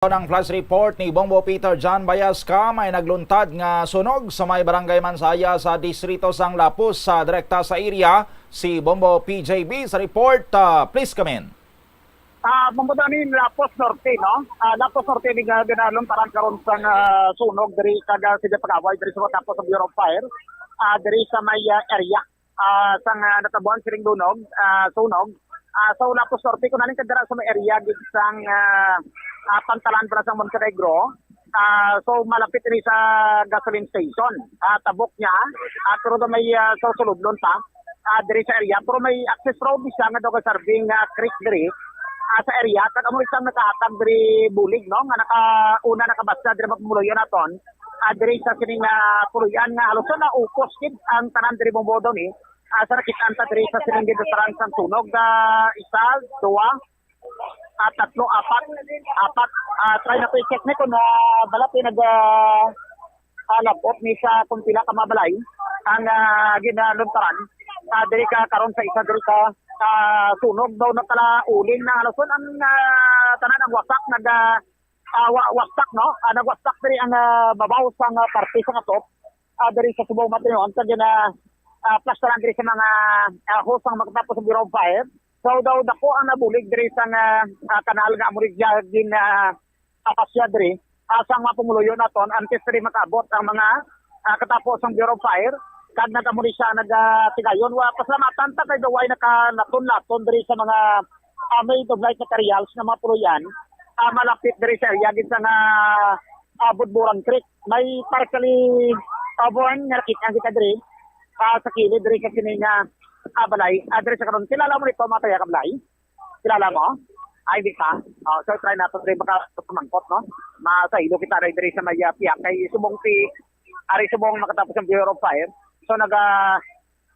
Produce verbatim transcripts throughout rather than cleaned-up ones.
Ang flash report ni Bombo Peter John Bayasca, may nagluntad nga sunog sa may barangay Mansaya sa distrito sang Lapus. Sa direkta sa area, si Bombo P J B sa report. Ah, please come in. Ah, Bombo Dani, Lapus Norte, no? Ah, Lapus Norte, di nga ginaluntaran karon sang, ah, sunog diri kag, ah, sige pag-away diri sa matapos sa Bureau of Fire. Ah, diri sa may, ah, area, ah, sang, ah, natabuan sining dunog, ah, sunog. Ah, so Lapus Norte, kung halin ka dira sa may area gid sang, ah, ah, pantalan para sa Montenegro. Ah, so malapit ini sa gasoline station. Ah, tabok niya. Ah, pero daw may, ah, so sulodlon pa. Ah, diri sa area, pero may access road siya nga daw serving, ah, creek diri, ah, sa area. Kag amo isang nakahatag diri bulig, no, nga naka una nakabasa diri mapumuluyo naton. Ah, diri sa sining, ah, puluyan nga halos na ukos gid ang tanan diri Bombo Dani. Ah, sa nakita ta diri sa sining gindasaran sang sunog, ah, isa, duwa, ah, tatlo, apat, apat. Ah, try na to i-check ni kung, ah, bala pinag, ah, ah, labot ni sa kung pila ka mabalay ang, ah, ginaluntaran. Ah, diri ka karon sa isa diri ka, ah, sunog daw na pala uling na halos ang, ah, tanan ang wasak nag, ah, ah, wa-, wasak, no? Ah, nagwasak diri ang, ah, babaw sang, ah, parte sa atop. Ah, diri sa subong matinuan sa gina, ah, plastaran diri sa mga, ah, hose ang makatapos sa Bureau of Fire. So daw dako ang nabulig diri sa nga, ah, kanal nga amo rin siya gin, ah, apasya diri. Ah, sang mga pumuluyo naton, antes diri makaabot ang mga, ah, katapo sang Bureau of Fire, kag nag-amo rin siya nagatigayon. Wa, pasalamatan ta kay daw way nakalaton-laton diri sa mga, ah, made of light materials nga mga puluyan, ah, malapit diri sa area gid sa nga, ah, Budburan Creek. May partially, ah, born nga nakita kita diri, ah, sa kilid diri sa sini nga, ah, balay. Ah, diri sa karon, kilala mo dito, mga taga Kablay? Kilala mo? Ay, di ka? Oh, so, try nato diri makatumangkot, no? Masaylo kita diri, diri sa may, ah, piyak kay subong ti, ari subong makatapos ang Bureau of Fire. So, naga,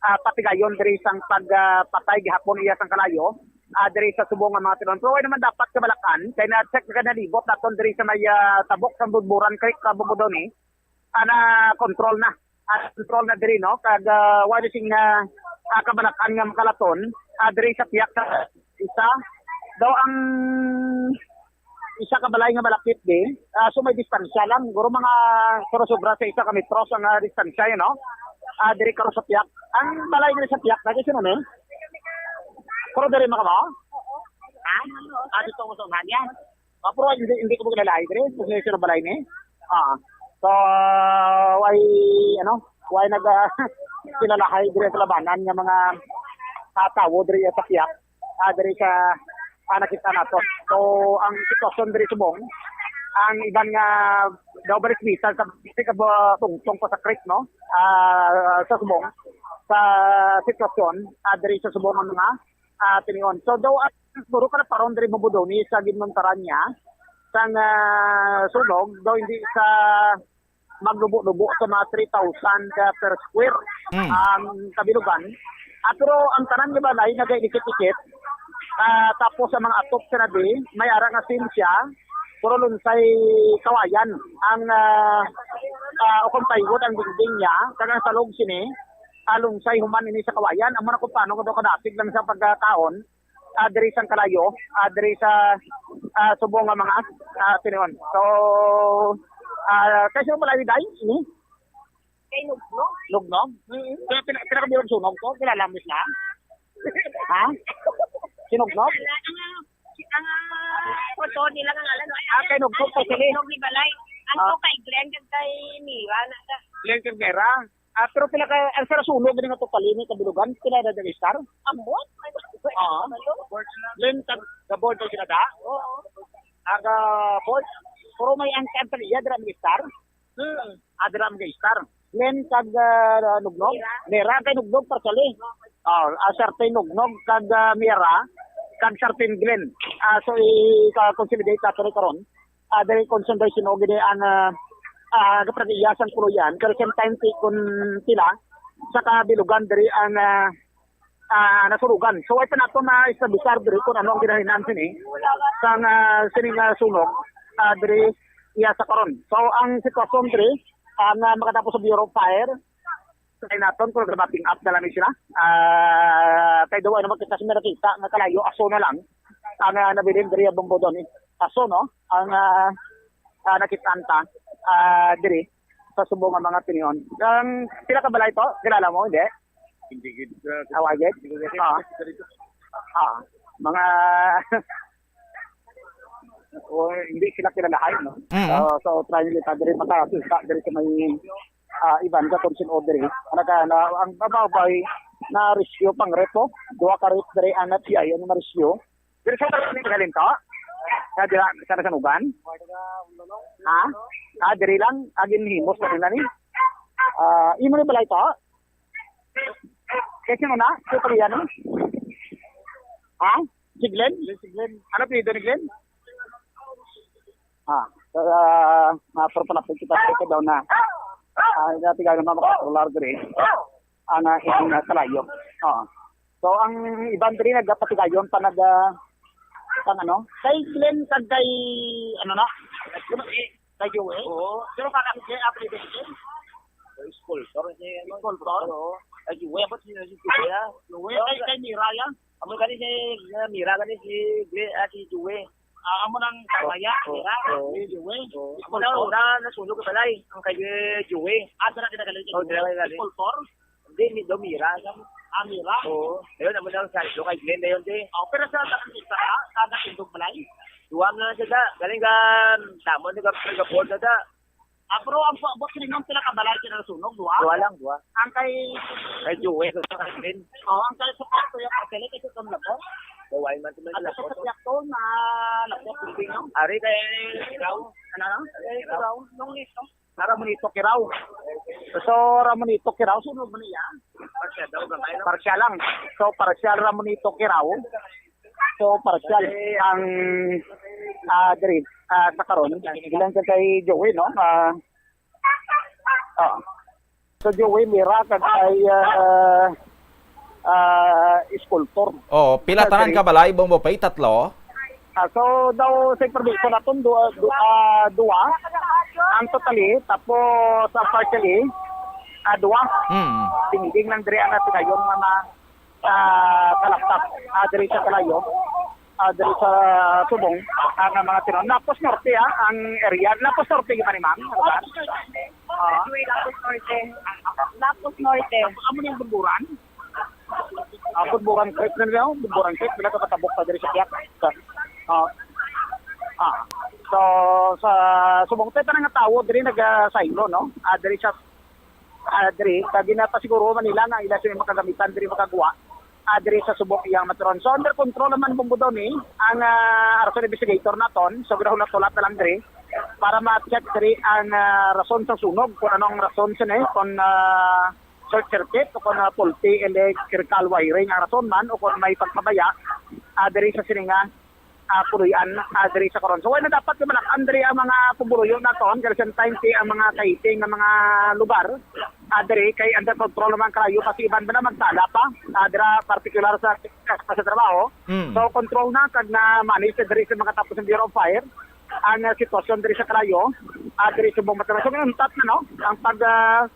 ah, patigayon diri sang pag, ah, patay gihapon iya sang kalayo, ah, diri sa subong nga mga tinuon. Pero way naman dapat kabalakan kay na-check ka na libot naton diri sa may, ah, tabok sang Budburan Creek, sa Bubudoni. Ah, na-control na. Ah, control na diri, no? Kag, ah, wala sing, ah, ah, kabalakan nga makalaton, ah, diri sa piyak sa isa. Daw ang isa ka balay nga malapit di, ah, so may distansya lang, guro mga sobra-sobra sa isa ka metro sa nga distansya, you know? Ah, diri karon sa piyak. Ang balay nga sa piyak, lagi sino ni? Pero diri maka ba? Ha? Ah, dito mo sa unahan yan. Ah, pero hindi, hindi ko maglalay diri. Kung sino balay ni? Ah. So, why, ano, why nag, ah, kinalahay diri sa labanan nga mga, ah, tawo diri sa piyak? Ah, diri sa, ah, nakita nato. So, ang sitwasyon diri subong, ang iban nga daw baris bisan sa, sa kabutungtong pa sa creek, no? Ah, sa subong, sa sitwasyon, ah, diri sa subong ang mga, ah, tinion. So, daw, ah, siguro ka na paron diri mabudoni sa ginmuntaran niya, sang, ah, sunog, daw hindi sa maglubo-lubo sa mga three thousand, ah, per square Mm. ang kabilugan. Ah, pero ang tanan nga balay nagainikit-ikit. Ah, tapos sa mga atop sa nabi, may ara nga sin siya, pero lunsay kawayan ang, ah, ah, ukon plywood ang dingding niya, kag ang salog sini, ah, lunsay human ini sa kawayan. Amo na kung paano ko daw kadasig lang sa pagkakaon, ah, diri sang kalayo, ah, diri sa, ah, subong nga mga, ah, tinion. So, ah, kay sino pala, Day? Ini? Kay Nugnog. Nugnog? Mm-hmm. Pero pina-, pinakabilog sunog to, kilala mo sila? Ha? Si Nugnog? Ang, ang, ang, ah, photo nila nga ngalan, no? Ay, Ah, kay Nugnog, kay Sili. Nugnog ni Balay. Ang Ah. to kay Glenn, kag kay Mira, na, na. Glenn Cabrera. Ah, pero pila ka, ang sa sunog gani nga totally ni kabilugan, pila na diri, star? Ambot? Ah. Ano? Glenn, kag, ga-board ko sila da? Oo. Aga board. Pero may ang, ang tag-iya, dira, may star? Hmm. Ah, dira, may star. Glenn, kag, ah, Nugnog? Mira. Mira, kay Nugnog, partially. Ah, ah, certain Nugnog, kag, ah, Mira, kag certain Glenn. Ah, so, i-consolidate nato ni karon. Ah, diri kung saan daw sino gini ang, ah, ah, kapragiya sang kuluyan, pero same time ti kun sila sa kabilugan diri ang, ah, ah, nasunugan. So, way pa nato ma-establishar diri kung ano ang ginahinaan sini sang, ah, sini nga sunog, ah, diri iya sa karon. So, ang sitwasyon diri, ah, nga makatapos sa Bureau of Fire, kay naton kung nag-mapping up na lang ni sila. Ah, kay daw ano makita sa nakita nga kalayo, aso na lang. ang, ah, nabilin diri, Bombo Donny. Aso, no? Ang, ah, ah, nakit-an ta, ah, diri sa subong nga mga tinion. Ang pila ka balay to? Kilala mo, hindi? Hindi gid, ah, Awa gid? Hindi gid. Ah. Ah, mga, o, hindi sila kilalahay, no? Mm. So, so, try nila ta diri, makakita diri sa may, ah, iban sa Thompson Audrey. Ano ka, na, ang babaw bay na rescue pang repo. Duha ka rep diri ang natiyay, ang rescue. Diri sa tanan ni Galinto? Sa dira, sa Nasanugan? Ha? Ah, diri lang, agin himos na nila ni. Ah, imo ni balay to? Kasi mo na, sa pagyan mo? Ha? Si Glenn? Glenn, si Glenn. Ano apelyido ni Glenn? Ah, sa, ah, ah, pero pala, kita, kita daw na. Ah, dati ka naman makapatrolar diri. Ang, ah, isang, ah, kalayo. Ah. So, ang iban diri nagapatigayon pa nag, ah, pang ano? Kay Glenn kag kay, ano na? Kay Joey? Oo. Pero ka kasi kay apelyido ni Glenn? Sculptor si, ano, Sculptor? Oo. Ay, Joey, abot si, si Joey, ah. Joey, kay, kay Mira, ya? Amo gani si, ah, Mira, gani si Glenn, ah, si Joey. Ah, amo nang Mira, oo, Mira, oo, si Joey. Oo. Amo na, una, nasunog ang balay, ang kay Joey. Ah, dira, dira, dira, oh, dira, dira. Sculptor? Hindi, ni Domira. Ah, Mira? Oo. Ayun, amo na ang sarili kay Glenn na yun, di. Oh, pero sa tanan kita, ah, sa tanan Indog Balay? Duwa na lang sila. Galing ka, tamo, nag-, nag-board na da. Ah, pero ang pa-, buot silingon sila ka balay sila nasunog, duwa? Duwa lang, duwa. Ang kay Kay Joey, sa kay Glenn. Oh, ang kay sa kwarto yung kay Glenn, ito itong labot. Duwa man sila. At sa labot. Sa kwarto na labot, hindi, no? Ari kay Iraw. Ano, no? Kay Iraw, nung ito. Sa Ramonito Kiraw. So, Ramonito Kiraw, sunod mo niya? Parsyal daw, gamay lang. Parsyal lang. So, parsyal Ramonito Kiraw. So, parsyal ang, ah, diri, ah, sa karon. Bilang ka kay Joey, no? Ah, ah. So, Joey, Mira, kag kay, ah, ah, Sculptor. Oh, pila tanan ka balay, Bombo Pay? Tatlo? Ah, so, daw sa permiso naton, dua, du-, ah, dua. Ang totally, tapos ang partially, ah, dua. Mm. Dingding lang diri ang natigayon nga ma-, ah, kalaptap, ah, diri sa kalayo, ah, diri sa subong, ah, nga mga tinuon. Lapos Norte, ah, ang area. Lapos Norte, di ba ni ma'am? Ano ba? Ah. Lapos Norte. Lapos Norte. Amo ni ang Bunburan? Ah, Bunburan Creek na nila, oh. Bunburan Creek, pila ka katabok pa diri sa Piak. Ah. Ah. So, sa subong, tayo tanang nga tawo diri nagasaylo, no? Ah, diri sa, ah, diri, kag ginapasiguro man nila nga ila sila makagamitan diri makagwa, ah, diri sa subong iyang maturon. So, under control naman, Bombo Donny, ang, ah, arson investigator naton. So, ginahulatulat na lang diri para ma-check diri ang, ah, rason sa sunog, kung anong rason sini, kung, ah, short circuit o kung, ah, faulty electrical wiring ang rason man o kung may pagpabaya, ah, diri sa sini nga, ah, puloy-an, ah, diri sa karon. So, wala na dapat nga malak-an diri ang mga pumuluyo naton, kay the same time, si ang mga kahiting nga mga lugar, ah, diri kay under control naman kalayo, kasi iban ba na magsala pa, ah, dira particular sa, sa trabaho. Mm. So, control na, kag na-manage na diri sa mga tapos ng Bureau of Fire ang, ah, sitwasyon diri sa kalayo, ah, diri sa buong Matalas. So, untat na, no? Ang pag, ah,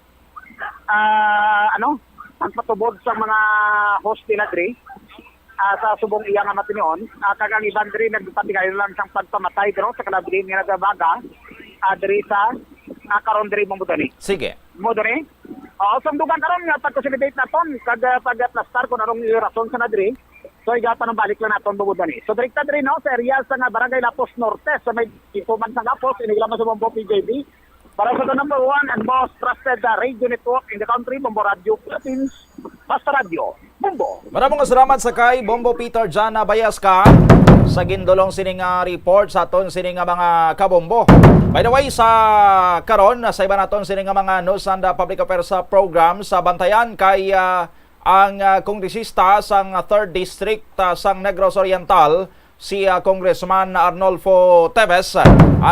ah, ano, ang patubod sa mga host nila diri, ah, sa subong iya nga matinion, ah, kag ang iban diri nagpatigayon lang sang pagpamatay diri sa kalabili nga nagabaga, ah, diri sa, ah, karon diri, Bombo Donny. Sige. Bombo Donny? Oo, sundugan karon nga pag-consolidate naton kag, ah, pag-aplastar kung anong rason sa na diri. So, igapanumbalik lang naton, Bombo Donny. So, direkta diri, no, sa area sa nga Barangay Lapos Norte, sa may ipuman sa Lapos, ini lang sa Bombo P J B. Para sa the number one and most trusted, uh, radio network in the country, Bombo Radio Philippines, Basta Radio, Bombo. Maramong salamat sa kay Bombo Peter Jana Bayasca sa gindulong sining, ah, report sa aton sining nga mga kabombo. By the way, sa karon, sa iba naton sining nga mga news and, ah, public affairs, ah, program sa bantayan kay, ah, ang, ah, kongresista sang third District, ah, sang Negros Oriental, si, ah, Congressman Arnolfo Teves, ah,